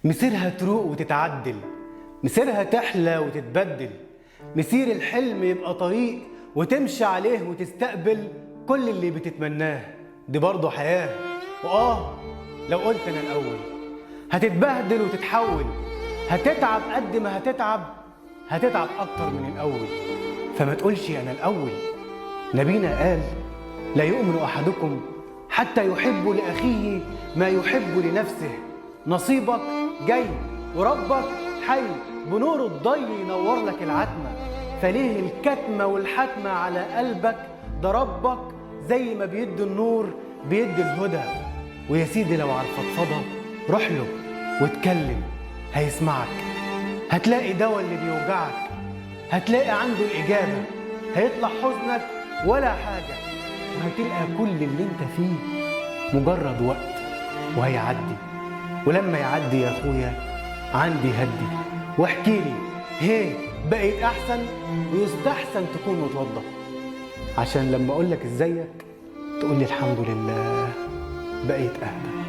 مسيرها تروق وتتعدل، مسيرها تحلى وتتبدل، مسير الحلم يبقى طريق وتمشي عليه وتستقبل كل اللي بتتمناه. دي برضه حياة. وآه لو قلت أنا الأول هتتبهدل وتتحول، هتتعب قد ما هتتعب، هتتعب أكتر من الأول. فما تقولش أنا الأول. نبينا قال: لا يؤمن أحدكم حتى يحب لأخيه ما يحب لنفسه. نصيبك جاي وربك حي، بنور الضي ينور لك العتمة. فليه الكتمة والحتمة على قلبك؟ ده ربك زي ما بيدي النور بيدي الهدى. ويا سيدي لو على الفضفضة روح له واتكلم، هيسمعك، هتلاقي دواء اللي بيوجعك، هتلاقي عنده الإجابة، هيطلع حزنك ولا حاجة، وهتلقى كل اللي انت فيه مجرد وقت وهيعدي. ولما يعدي يا اخويا عندي هدي واحكي لي هي بقيت احسن. ويستحسن تكون متوضى، عشان لما اقول لك ازيك تقول لي الحمد لله بقيت اهدى.